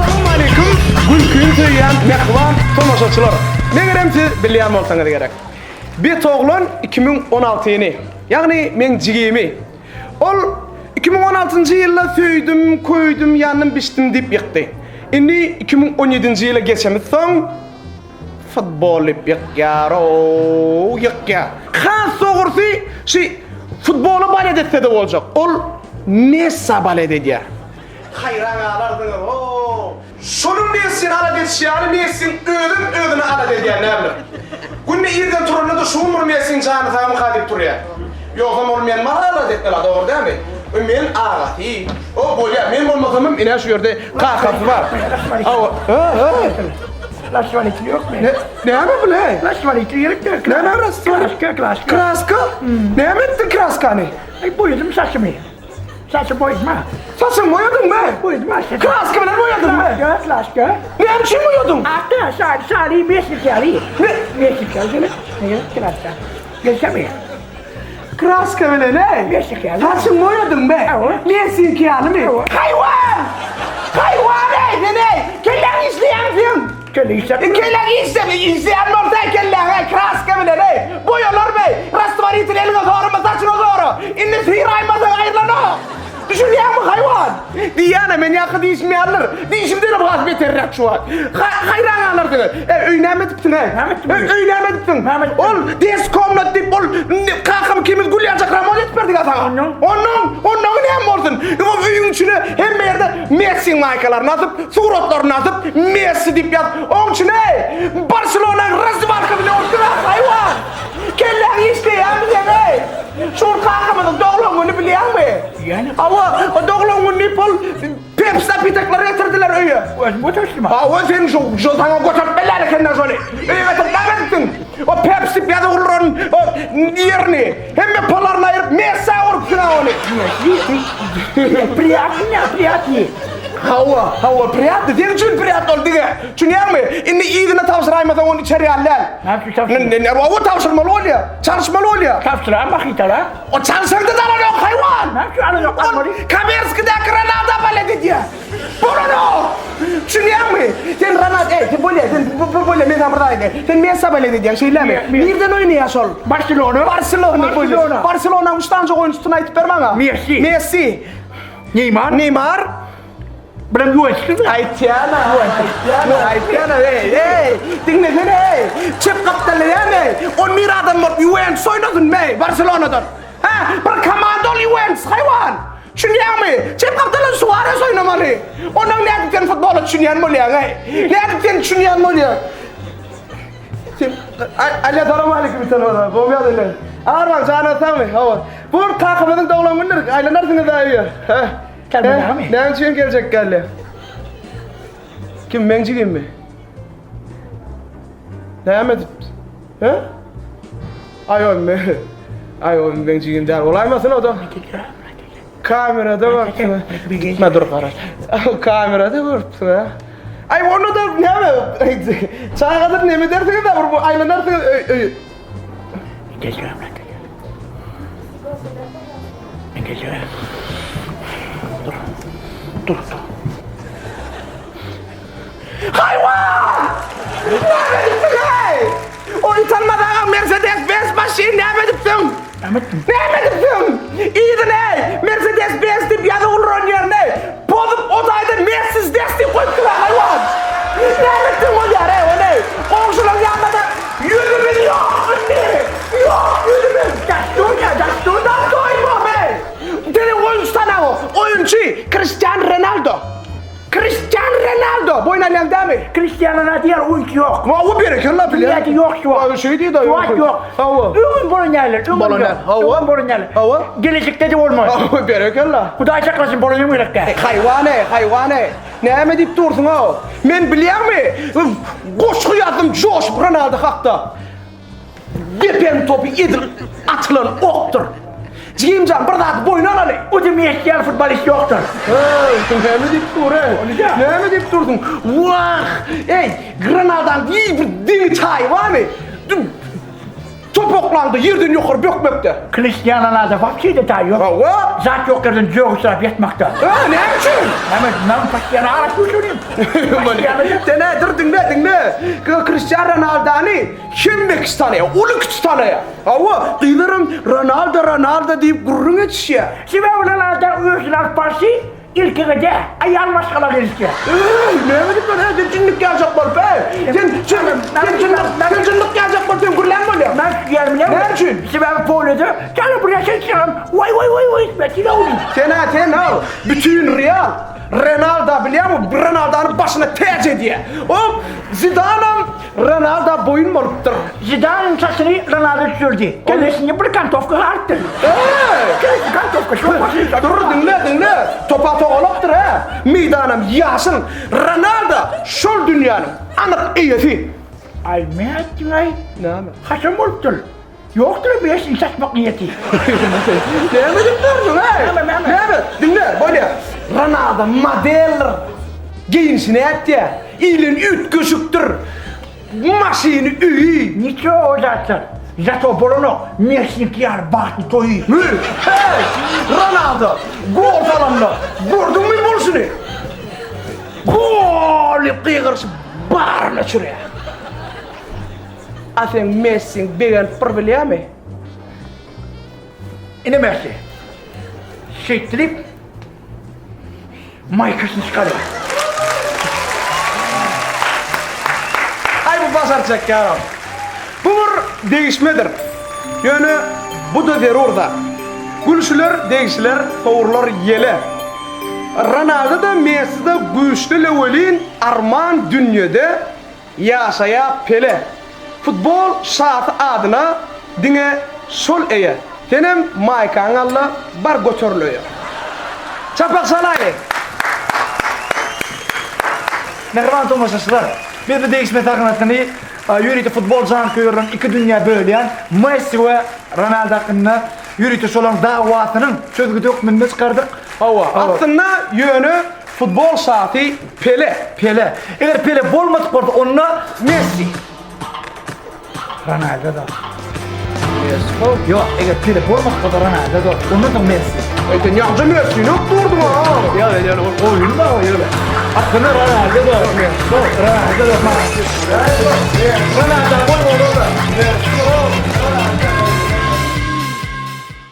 Salowmaleýkim gülkini söýýän mähriban tomaşaçylar! Megerem siz bilýän bolsaňyz gerek. Betoglan 2016-ny, ýagny meň jigimi. Ol 2016-njy ýylda söýdüm, köýdüm, ýandym, bişdim diýip ýykdy. Indi 2017-nji ýyla geçemizsoň, futbol diýip ýykýar-ow, ýykýar. Has dogrusy, şu futbola balet etse-de boljak. Ol Messa balet edýär. Haýran galarsyňyz-ow! Şonuň Messini alada edişi ýaly Messiň özem özüni alada edýän däldir. Günde irden turanda-da şu gün bir Messiň jany sagmyka diýip turýar. Ýogsam ol meni maňa alada etmeli-a dogry dälmi? O men agasy. O bolýar men bolmasamam ine şu ýerde kakasy bar. Hawa. Raswalitli ýokmy? Ne, näme bu ne? Raswalitli gerek däl. Näme raswalitli? Kraska, kraska. Kraska? Näme etdiň kraskany? Aý boýadym saçymy. Saçy boýadma. Saçyňy boýadyňmy? Boýadma. Kraska bilen boýadyňmy? Kraska, kraska. Näme üçin boýadyň? Ata, sary, sary, meslik ýaly. Meslik ýaly gerek. Gerek kraska. Gelsemi? Kraska bilen, ey? Meslik ýaly. Saçyňy boýadyňmy? Messiňki ýalymy? Haýwan! Haýwan, ey, sen, ey! Kelläň işleýämi seň? Kelle işläp. Kelläň işleme, işleýän bolsa kelläň, ey, kraska bilen, ey! Boýalarmy? Rastworitel eliňe sorama, saçyňa sora! Indi syraýmasaň aýrylanok! Düşünýäňmi, haýwan? Diýýän-ä, men ýaňky diýşim ýalydyr. Diýşimdenem has beterräk şu wagt. Haýran galarsyňyz. Eý, öý näme edipsiň-eý? Näme etdim? Öý, öý näme edipsiň? Näme etdim? Ol ders komnat diýip, ol kakam ikimiz gül ýaljak ramon edip berdik-ä saňa. Onnoň? Onnoň, onnoňy näme bolsun? Ol öýüň içine hemme ýerde Messiň maýkalaryny asyp, suratlaryny asyp, Messi diýip ýazyp, oň içine Barselonanyň razwalka bilen urupdyr-a, haýwan! Kelläň işleýärmi seň-eý? Şu gün kakamyzyň doglan güni bilýäňmi? Bilýän. Hawa, o doglan güni diýip ol Pepsi napitekleri getirdiler öýe. Özüm göterişdim. Hawa, sen şu şu saňa göterip bellän ekenden şony. Öýe getirip näme edipsiň? O Pepsi diýip ýazyp uran o ýerini hemme palaryny aýryp Messa urupsyň-a ony. Priýatnyý, priýatnyý. Hawa, hawa, priýatnyý. Seň üçin priýatny ol diňe. Düşünýäňmi? Indi yzyna tabşyraýmasaň ony içer ýaly däl. Näme üçin tabşyrmaly? Ne, hawa tabşyrmaly bolýar. Çalyşmaly bolýar. Tabşyran bakytara. O çalşaňda da alanok haýwan. Näme üçin alanok almaly? Kamerskidäki Ronaldo balet edýär. Bolanok. Düşünýäňmi? Sen Ronaldo, eý, sen bolýar, sen bu bolýar, men saňa bir zat aýdaýyn. Sen Messa balet edýäň, şeýlemi? Nirden oýnaýar şol? Barselona. Barselona. Barselona. Barselonanyň üç sanyjak oýunçysyny aýdyp ber maňa. Messi. Messi. Neýmar. Neýmar. Birem Ýuwentus. Aýtýan-a, aýtýan-a, aýtýan-a, eý, eý, diňlesene, eý, çep gapdallaýan, eý, on bir adam bolup Ýuwentus oýnasyn, eý, Barselonadan. Hä, bir komanda ol Ýuwentus, haýwan! Düşünýäňmi? Çep gapdaldan Suares oýnamaly. Ondan nädip sen futbola düşünýän bolýaň, eý? Nädip sen düşünýän bolýaň? Sen, Alýa, salowmaleýkim, salowmaleýkim, gowy ýagdaýlar. Arman, janyňyz sagmy? Hawa. Bu gün kakamyzyň doglan günüdir, aýlanarsyňyz-a öýe. Hä? Gelmedi Näme üçin geljek geldi? Kim meň jigimmi? Näme edip? He? Aý o men. Aý o meň jigim däl. Bolaýmasyn o da. Kamerada görüpsiň. Gitme dur gara. Kamerada görüpsiň ha. Aý onda da näme? Çagadyr näme edersiňiz da bir bu aýlanarsyňyz öý öý. Geleceğim. Men geleceğim. Dur. Dur, dur. Hayvan! Näme edipsiň hey? O utanmaz agaň Mercedes Benz maşyny näme edipsiň? Näme etdim? Näme edipsiň? Yzyny hey, Mercedes Benz diýip ýazyp uran ýerine bozup o taýda Mercedes diýip goýupsyň haywan! Näme etdiň bolýar hey ony? Goňşularyň ýanynda-da ýüzümiz ýok indi! Ýok ýüzümiz! Dastoýna, dastoýna! Dastoýma hey! Seniň oýunçy tanaňok. Oýunçy Kristian Ronaldo. Kristian Ronaldo! Ronaldo, boýun alýaň dämi? Cristiano Ronaldo ýaly oýunçy ýok. Hawa, berekella bilýän. Dünýäde ýok şu wagt. Hawa, şeý diýdi. Şu wagt ýok. Hawa. Öňem bolan ýaly, öňem Bolan ýok. ýaly, hawa. Öňem bolan ýaly. Hawa. Gelejekde-de bolmaz. Hawa, berekella. Hudaý saklasyn, bolanam gerek däl. Haýwan-eý, haýwan-eý. Näme diýip dursuň-ow? Men bilýäňmi? Goşgy ýazdym joşup Ronaldo hakda. Depen topy edil atylan okdur. Jigimjan bir zady boýun alaly. O da Messi ýaly futbolist ýokdur. Heý, näme diýip dur-eý? Näme diýip dursuň? Wah! Eý, Granadaň bir deňi çaýy barmy? Top oklaňda ýerden ýokary bökmekde. Kristiano Ronaldo wapşe-de taý ýok. Hawa. Zat ýok ýerden jögi syrap ýatmakda. Hä, näme üçin? Näme, men Cristiano araç düşürýän. Sen dur diňle, diňle. Kristiano Ronaldony hemme kişi tanaýar, uly kiçi tanaýar. Hawa, gyzlaram Ronaldo, Ronaldo diýip gürrüň etişýär. Sebäbi Ronaldo özüni alyp barşy Erkege-de, aýal maşgala gelişýär. Eý, näme diýip dur, sen jynlyk ýaljak bolup, eý! Sen, sen, sen jynlyk, sen jynlyk ýaljak bolup sen gürlän bolýaň. Men şüýär bilen. Näme üçin? Sebäbi polede, gel buraya sen çykaram, waý waý waý waý, ben seni olayım. Sen-ä sen al, bütin Real, Renalda bilýäňmi, Renaldany başyna täç edýär. O Zidanam Ronaldo boýun bolupdyr. Zidanyň saçyny Ronaldo düzeldi. Kellesinde bir kantowka galypdyr. Eý! Kellesi kantowka şol başyny Dur diňle diňle. Topa togalakdyr hä. Meýdanam ýaşyl. Ronaldo şol dünýäniň anyk eýesi. Aý nätdiň-aý? Näme? Haçan bolupdyr? Ýokdur Messini satmak niýeti. Näme diýip dursuň eý? Näme, näme? Näme? Diňle, bolýa. Ronaldo modeldir. Geýinişi nätýä? Iliň üýtgeşikdir. Maşyny, öýi. Niçe o zatlar? Zato bolanok. Messiniňki ýaly bagtly toýy. Hü, heý! Ronaldo gol salanda gördüňmi bolşuny? Gol diýip gygyryşyp baryny öçürýär. A seň Messiň begenip bir bilýärmi? Ine Messi. Şeýtdirip maýkasyny çykarýar. Aý bu başarjak ýaram. Bu bir degişmedir. Ýöne bu-da zerur zat. Gülşüler, degşiler, sowrular ýele. Ronaldo-da, Messi-de güýçli-le welin arman dünýede Ýaşaýa Pele. Futbol şasy adyna diňe şol eýe. Senem maýkaňy al-da bar göteril öýe. Çapak çalaýly! Mähriban tomaşaçylar, biz bu degişme sahnasyny ýörite futbol janköýerlerini iki dünýä bölýän Messi we Ronaldo hakynda ýörite şolaryň dawasynyň çözgüdi hökmünde çykardyk. Hawa, aslynda ýöne Futbol şasy Pele. Pele. Eger Pele bolmadyk bolsa onda Messi. Ronaldo da. Messi. Ýok, eger Pele bolmadyk bolsa Ronaldo da. Ondan soň Messi. Eý sen ýaňja Messini öp durduň ha. Ýok, ýok, oýun bar, ýok. Aslynda Ronaldo da. Messi.